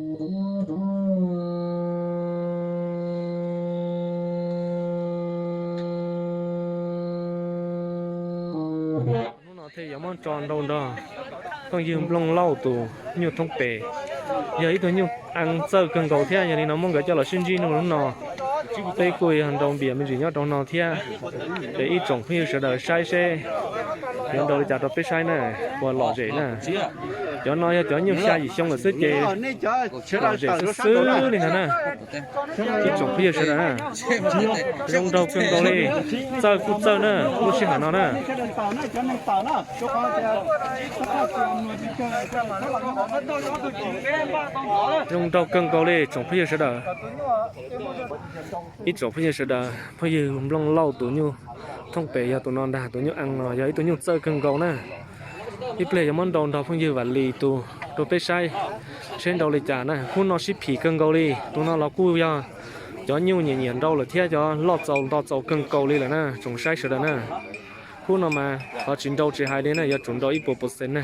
Hnub no thiaj yuav muab tso nrau nrog phooj ywg Nplooj Lauj tus nyuj thoob pes, yog ib tug nyuj ees txawj kawg nkaus thiab. Yog li no muab nkawd coj los sib ntsib nrog hnub no, peb kuj yog nrau npias me ntsis nyob rau no thiab. Ces ib tsoom phooj ywg sawv daws saib seb yuav nrau li cas rau peb saib na, puas lom zem na. Cov no yog cov nyuj xya yim xyoo lawm xwb ces lom zem xwb xwb li ntag na. Ib tsoom phooj ywg sawv daws na, zoo nraug kawg nkaus li, txawj kuj txawj na lub sij hawm no na. Zoo nraug kawg nkaus li tsoom phooj ywg sawv daws. Ib tsoom phooj ywg sawv daws, phooj ywg Nplooj Lauj tus nyuj thoob pes yog tus no ntag, tus nyuj ees no yog ib tug nyuj txawj kawg nkaus na. Ib pliag yuav muab nrau nrog phooj ywg Vam Lis tus rau peb saib seb nrau li cas na. Hnub no sib phim kawg nkaus li, tus no los kuj yog cov nyuj nyiam nyiam nrau lawm thiab cov loj txaus nto txaus kawg nkaus li lawm na tsoom saib sawv daws na. Hnub no mas qhov tsis nrau tsis hais li na, yuav tsum nrau ib puas percent na.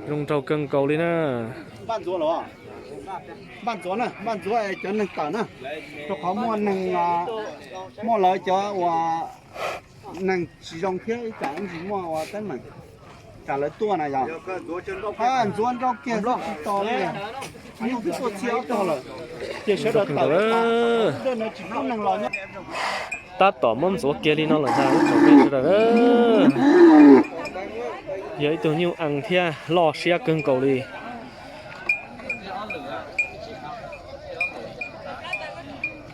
Zoo nraug kawg nkaus li na. Npaj ntxuav na, npaj ntxuav es cov neeg tawm na, rau qhov muaj neeg, muaj lawv cov uas neeg tsis zoo thiab ib tsam ntsis muaj ua teeb meem tsam lawv tuaj na yog. Ntxuav nrau kiag tsis tos li, nyuj twb tuaj txhij ob tog lawm, ces sawv daws tawm, tsis pub neeg los nyob. Tab tom muab ntxuav kiag li no lawm ntag ib tsoom phooj ywg sawv daws. Yog ib tug nyuj ees thiab loj siab kawg nkaus li.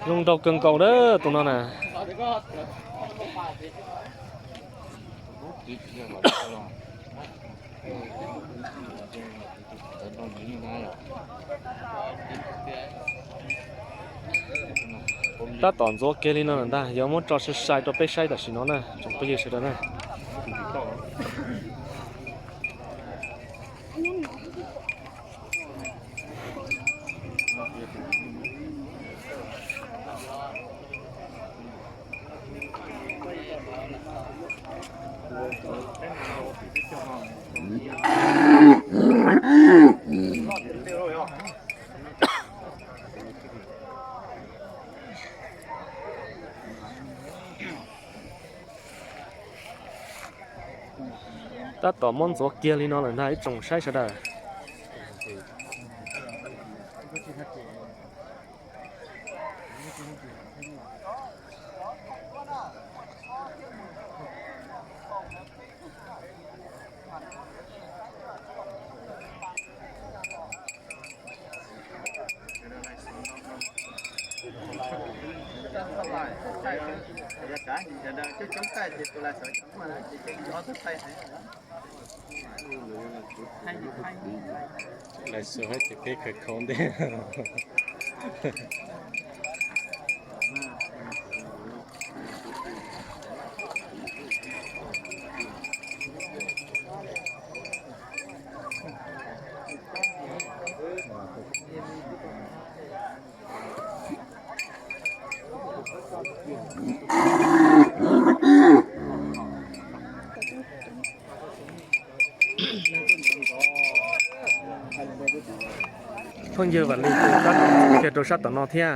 Zoo nraug kawg nkaus na tus no na. Tab tom ntxuav kiag li no lawm ntag, yuav muab tso sai sai rau peb saib tam sim no na tsoom phooj ywg sawv daws na. Tab tom muab ntxuav kiag li no lawm ntag ib tsoom saib sawv daws. Lawv suav ces peb khawv khau ntej. Phooj ywg Vam Lis tus tab tom kiag rau sab tom no thiab.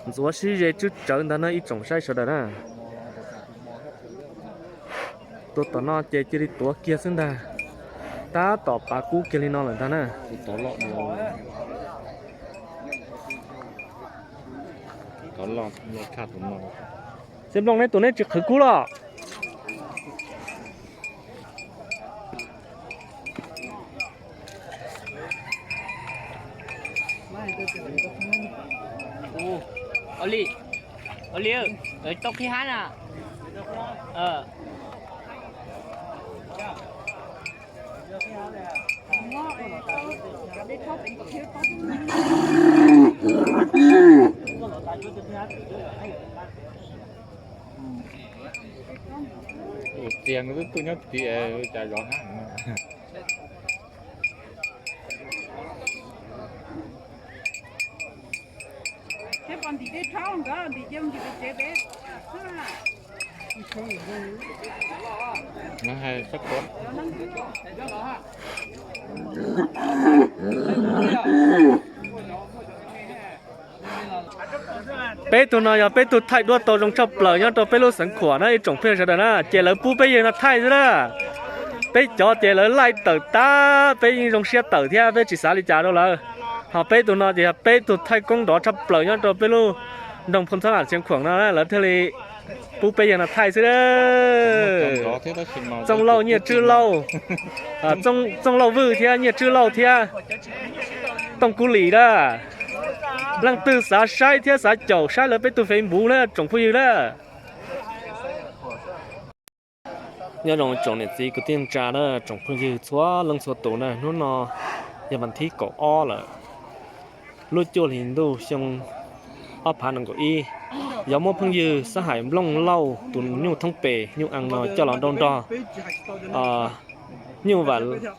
Ntxuav sib ze tswb tsawv ntag na ib tsoom saib sawv daws na. Tus tom no ces cia li tuav kiag xwb ntag. Tab tom pav kub kiag li no lawm ntag na. Xeeb Nplooj, neb tus neb tsis qhwv kub los? Ua li, ua li, tau qhib hab na. Tiag nws twb tuaj nyob tim cas zov hab. Peb pom ntim tej rhaub nkawd ntim ncoo ntim pem tsev peb. Peb tug no yog peb tug thaij duab tau zoo tshaj plaws nyob rau peb lub xeev Khuam na ib tsoom phooj ywg sawv daws na, ces lawv pub peb yawg no thaij xwb na. Peb cov ces lawv laij tawm tag, peb yeej zoo siab tawm thiab peb tsis xav li cas rau lawv. Ho peb tug no ces yog peb tug thaij koob nrov tshaj plaws nyob rau peb lub nroog Phoos Txhab Vam Xeev Khuam no na, lawv thiaj li pub peb yawg no thaij xwb na. Txooj Lauj, Nyiaj Tswb Lauj, Txooj Lauj Vwj thiab Nyiaj Tswb Lauj thiab Tooj Kub Lis na. Leej twg xav saib thiab xav caum saib lawv peb tug Facebook na tsoom phooj ywg na. Nyob zoo tsoom niam txiv kwv tij neej tsa na, tsoom phooj ywg txhua leej txhua tus na, hnub no yog vas thib kaum ob lawm, lub cuaj hlis ntuj xyoo ob phav nees nkaum ib. Yog muab phooj ywg Xab Hais Nplooj Lauj tus nyuj thoob pes nyuj ees no coj los nrau nrog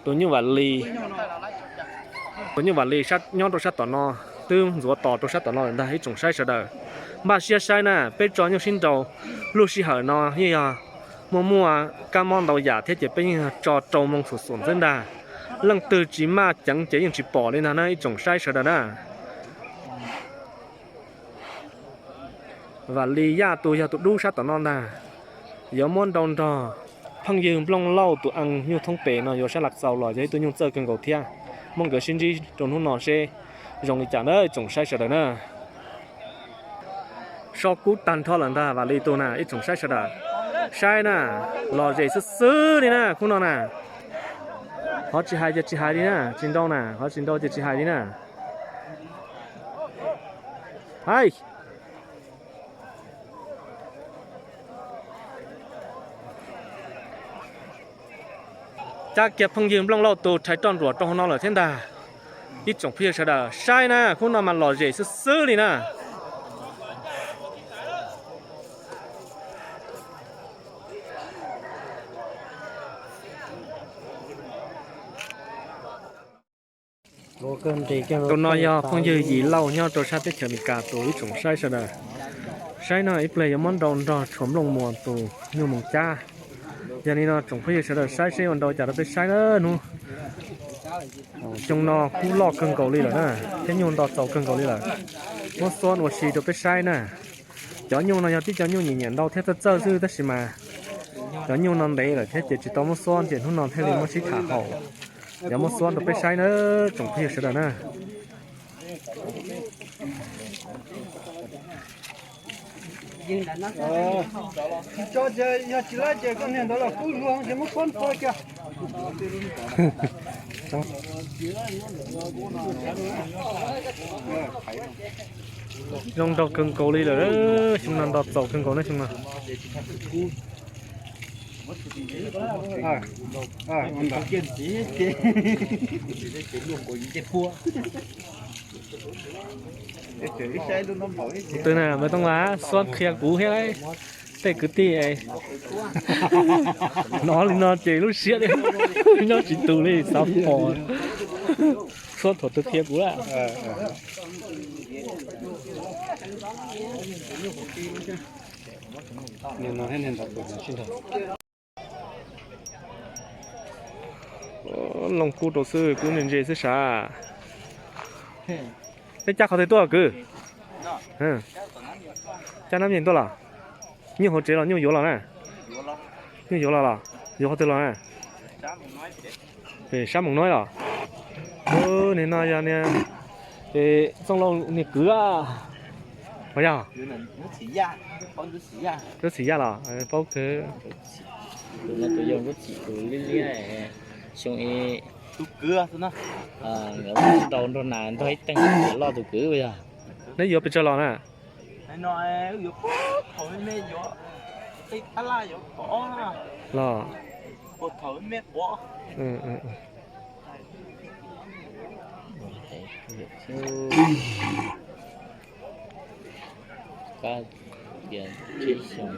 tus nyuj Vam Lis, tus nyuj Vam Lis nyob rau sab tom no, twb ntxuav tos rau sab tom no lawm ntag ib tsoom saib sawv daws. Npaj siab saib na, peb tso nyuj sib nrau lub sij hawm no yeej yog muaj muaj kab mob ntau yam thiab ces peb yeej yog tso rau moo xum xum xwb ntag. Leej twg tsis maj ceev ces yeej tsis pom li ntag na ib tsoom saib sawv daws na. Vam Lis Yaj tus yog tus dub sab tom no ntag, yuav muab nrau nrog phooj ywg Nplooj Lauj tus ees nyuj thoob pes no yuav sab Lav Xaus los yog ib tug nyuj txawj kawg nkaus thiab. Muab nkawd sib ntsib rau hnub no seb zoo li cas na tsoom saib sawv daws na. So kub tag nrho lawm ntag Vam Lis tus na ib tsoom saib sawv daws. Saib na, lom zem xwb xwb li na khub no na. Qhov tsis hais ces tsis hais li na, tsis nrau na, qhov tsis nrau ces tsis hais li na. Hais. Cab kiag phooj ywg Nplooj Lauj tus rhais roj nruam rau hauv no lawm thiab ntag. Ib tsoom phooj ywg sawv daws saib na, khub no mas lom zem xwb xwb li na. Tus no yog phooj ywg Yim Lauj nyob rau sab teb chaws Amelikas tus ib tsoom saib sawv daws. Saib no ib pliag yuav muab nrau nrog Tshuas Nplooj Muas tus nyuj moos cab. Yog li no tsoom phooj ywg sawv daws saib seb ua nrau cas rau peb saib na hnub. Xyoo no kub loj kawg nkaus li lawm na, thiab nyuj nto txaus kawg nkaus li lawm. Muab xuab ua si rau peb saib na. Cov nyuj no yog tib cov nyuj nyiam nyiam ntau thiab txawj txawj xwb tab sis mas cov nyuj no ntev lawm thiab ces tsis tau muab xuab ces hnub no thiaj li muab sib tham haum. Yog muab xuab rau peb saib na tsoom phooj ywg sawv daws na. Zoo nrau kawg nkaus li lawm, xyoo no nto txaus kawg nkaus na xyoo no. Tus twg na, Maiv Tooj Vas xuab qhia kuv thiab tej kwv tij. Hnov li no ces lub siab li nyob tsis tus li xav pom. Xuab thaum twg qhia kuv lawm. Loo kub rau xwb, kub ntse ntse xwb sav. Peb cab qhov twg tuaj kwv? Cab nab nyeeg tuaj los? Nyuj hauv tsev los nyuj yuav los na? Nyuj yuav los los? Yuav qhov twg los na? Pem sab Moos Noib los? Nim no yog niag Txooj Lauj niag kwv. Puas yog? Ntxub Txhim Yaj los? Paub kawg. Tus no tus yog Ntxub Txhim tus liab liab, xyoo ib, nkawd nrau nrog nas nrog ib teeg loj tus kwv yog. Neb yuav pes tsawg los na? Los. Kab tias tsib xyoo,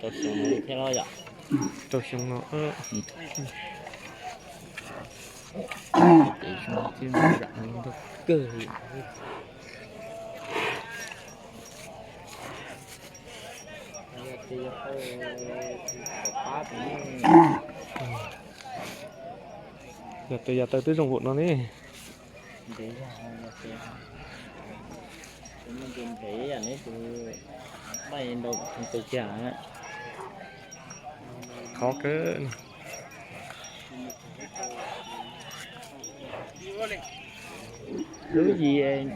rau xyoo no thiab los yom? Rau xyoo no. Ces xyoo no thiab ntau kawg li. Yog tes yam taw twb zoo vum no ne. Khov kawg. Lub yim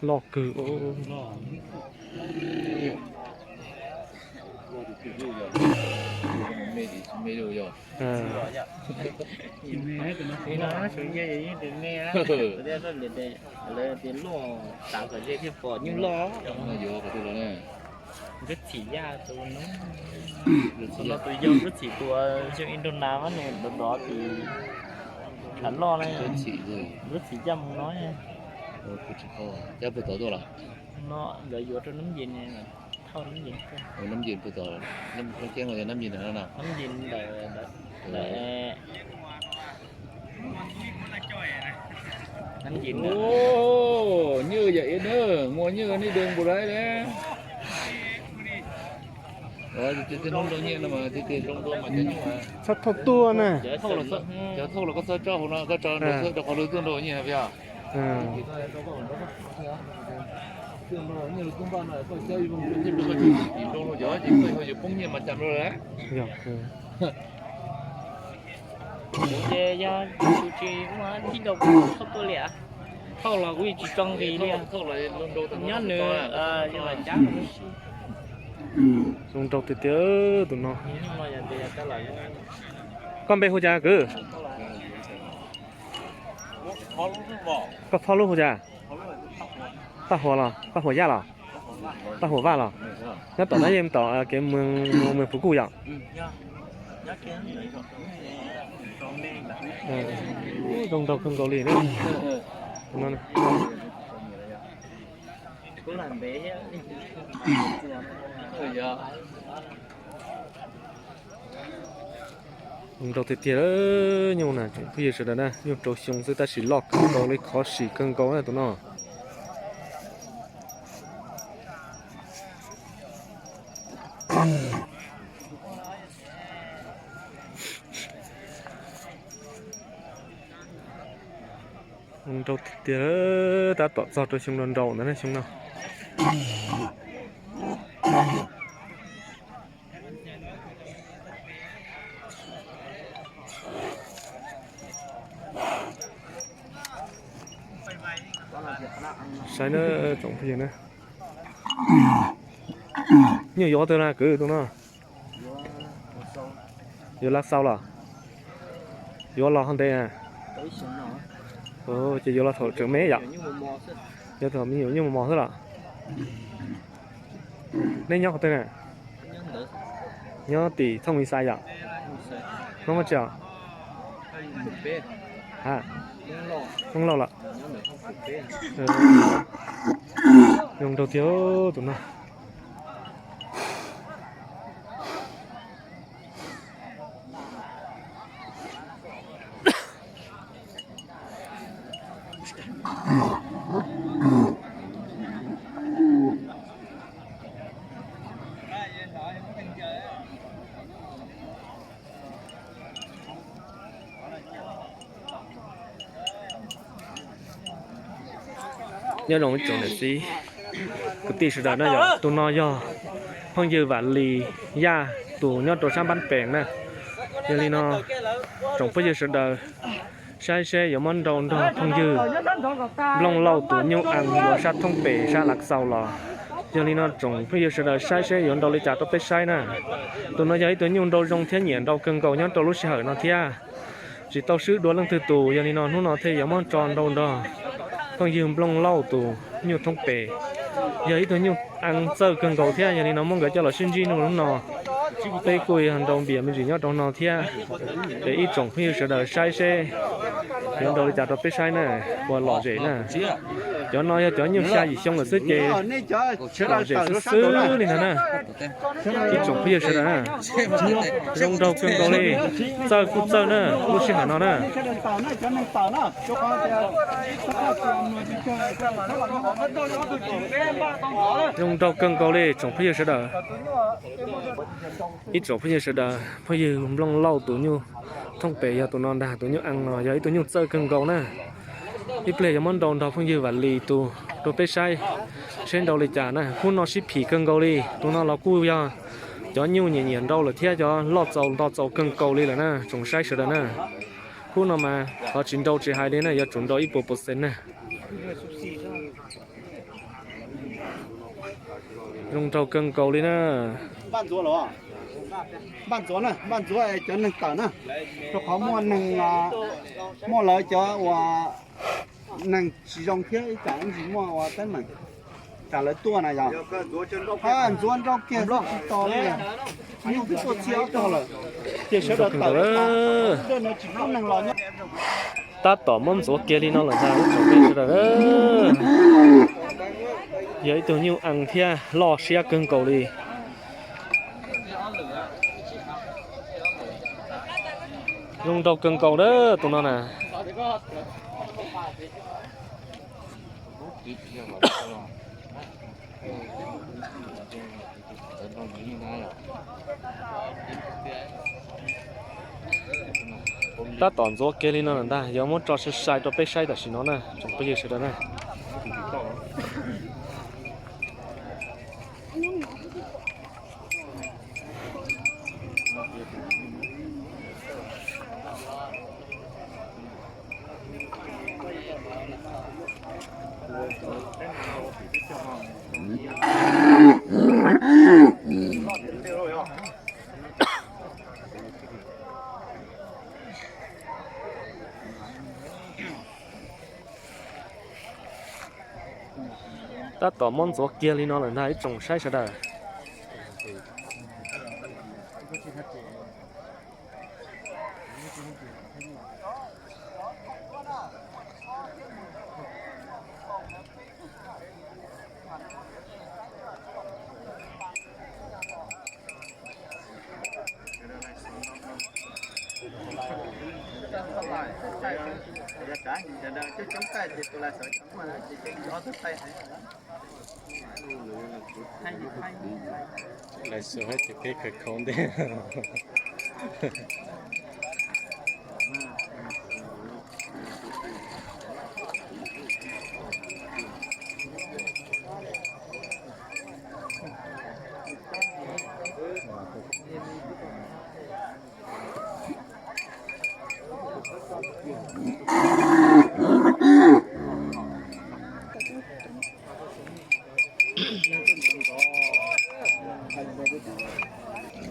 loj kawg. Lawv tias luaj tas kom ze thiaj pom nyuj loj. Lub txhim yaj tus no, tus no tus yau lub txhim tus yog Indonesia mas nws dov dov tus khav loj na. Lub txhim yaj mus no. No nkawd yuav rau Nab Nce, thauj Nab Nce. Nab Nce ntawm, ntawm Nab Nce ntawm Nyuj yam ib nab muaj nyuj nej dee npaum dai le. Txhob thauj tuaj na. Cov thauj los koj txhob tso hauv no, koj tso rau qhov lub tuaj nrau nyiaj na. Tim nrau los cov ces koj yuav poob nyiaj mas cas nrau lawm. Ces yog tsis ua tib rau kuv thauj tuaj li. Thauj los kuv yeej tsis tso nqis li. Nyob nws zoo nraug tiag tiag tus no. Koj npe hu cas kwv? Koj phob lub hu cas? Paj Huas los? Paj Huas Yaj los? Paj Huas Vaj los? Nyob tom no yeej tom kev mus Phuv Kuj yom? Zoo nraug kawg nkaus li. Zoo nraug tiag tiag nyuj na tsoom phooj ywg sawv daws na, nyuj rau xyoo xwb tab sis loj kawg nkaus li, khov sim kawg nkaus na tus no. Zoo nraug tiag tiag, tab tom txog rau xyoo nrau nrau ntawd ne xyoo no. Saib na tsoom phooj ywg na. Nyuj yuav qhov twg na kwv tus no? Yuav Lav Xaus los? Yuav los hov ntev na? Ces yuav los thaum tseem me yom? Yuav thaum me nyuam nyuj mos mos xwb los? Neb nyob qhov twg na? Nyob tim Thooj Mis Xais yom? Hmoob Vaj Tsi os? Ha, Hmoob Lauj los? Zoo nraug tiag tus no. Nyob zoo ib tsoom niam txiv kwv tij sawv daws na yom, tus no yog phooj ywg Vam Lis Yaj tus nyob rau sab Npab Pees na. Yog li no tsoom phooj ywg sawv daws saib seb yuav muab nrau nrog phooj ywg Nplooj Lauj tus nyuj ees yuav sab Thoob Pes sab Lav Xaus los. Yog li no tsoom phooj ywg sawv daws saib seb yuav nrau li cas rau peb saib na. Tus no yog ib tug nyuj nrau zoo thiab nyiam nrau kawg nkaus nyob rau lub sij hawm no thiab. Tsis tau swb dua leej twg tus, yog li no hnub no thiaj yuav muab tso nrau nrog phooj ywg Nplooj Lauj tus nyuj Thoob Pes. Yog ib tug nyuj ees txawj kawg nkaus thiab, yog li no muab nkawd coj los sib ntsib nrog hnub no. Peb kuj yog nrau npias me ntsis nyob rau no thiab. Es ib tsoom phooj ywg sawv daws saib seb yuav nrau li cas rau peb saib na, uas lom zem na. Cov no yog cov nyuj xya yim xyoo lawm xwb ces lom zem xwb xwb li ntag na. Ib tsoom phooj ywg sawv daws na, zoo nraug kawg nkaus li. Txawj kuj txawj na, lub sij hawm no na. Zoo nraug kawg nkaus li tsoom phooj ywg sawv daws. Ib tsoom phooj ywg sawv daws, phooj ywg Nplooj Lauj tus nyuj thooj pem yog tus no ntag, tus nyuj ees no yog ib tug nyuj txawj kawg nkaus na. Ib pliag yuav muab nrau nrog phooj ywg Vam Lis tus rau peb saib, seb nrau li cas na. Hnub no sib phim kawg nkaus li, tus no los kuj yog cov nyuj nyiam nyiam nrau lawm thiab cov loj txaus nto txaus kawg nkaus li lawm na, tsoom saib sawv daws na. Hnub no mas qhov tsis nrau tsis hais li na, yuav tsum nrau ib puas percent na. Zoo nraug kawg nkaus li na. Npaj ntxuav, npaj ntxuav cov neeg tawm na, rau qhov muaj neeg, muaj lawv cov uas neeg tsis zoo thiab ib tsam ib ntsis muaj ua teeb meem tsam lawv tuaj na yog. Ntxuav nrau kiag tsis tos li, nyuj twb tuaj txhij ob tog lawm, ces sawv daws tawm, tsis pub neeg los nyob. Tab tom muab ntxuav kiag li no lawm ntag ib tsoom phooj ywg sawv daws. Yog ib tug nyuj ees thiab loj siab kawg nkaus li. Zoo nraug kawg nkaus na tus no na. Tab tom ntxuav kiag li no lawm ntag, yuav muab tso sai sai rau peb saib tam sim no na tsoom phooj ywg sawv daws na. Tab tom muab ntxuav kiag li no lawm ntag ib tsoom saib sawv daws. Lawv xu hais tias peb khawv khaub ntej.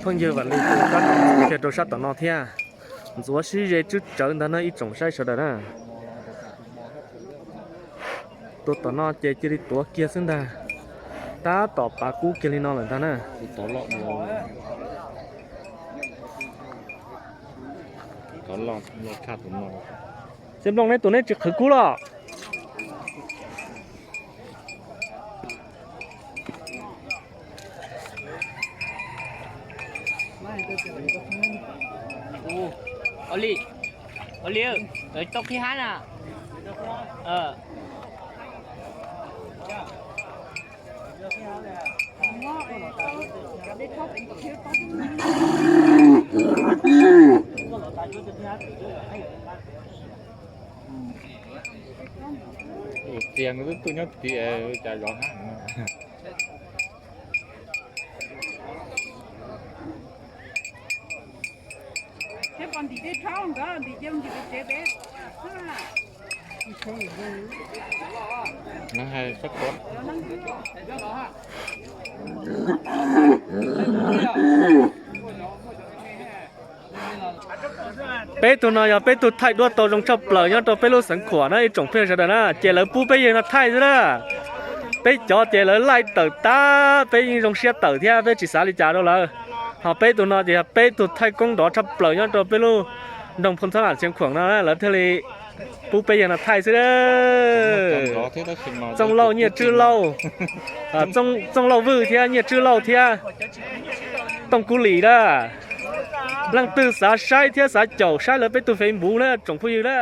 Phooj ywg Vam Lis tus tab tom ntxuav kiag rau sab tom no thiab. Ntxuav sib ze tswb tsawv ntag na ib tsoom saib sawv daws na. Tus tom no ces cia li tuav kiag xwb ntag. Tab tom pav kub kiag li no lawm ntag na. Xeeb Nplooj, neb tus neb tsis qhwv kub los? Ua li, ua li, tau qhib hab na. Tus txias nws twb tuaj nyob tid, cas zov hab no. Thiab pom ntim tej tshab nkawd ntim ces ntim pem tsev pem. Peb tug no yog peb tug thaij duab tau zoo tshaj plaws nyob rau peb lub xeev Khuam na ib tsoom phooj ywg sawv daws na, ces lawv pub peb yawg no thaij xwb na. Peb cov ces lawv laij tawm tag, peb yeej zoo siab tawm thiab peb tsis xav li cas rau lawv. Ho peb tug no ces yog peb tug thaij koob nrov tshaj plaws nyob rau peb lub nroog Phoo Thab Am Xeev Khuam no na, lawv thiaj li Pub peb yawg no thaij xwb. Txooj Lauj, Nyiaj Tswb Lauj, Txooj Lauj Vwj thiab Nyiaj Tswb Lauj thiab Tooj Kub Lis na. Leej twg xav saib thiab xav caum saib lawv peb tug Facebook na tsoom phooj ywg na.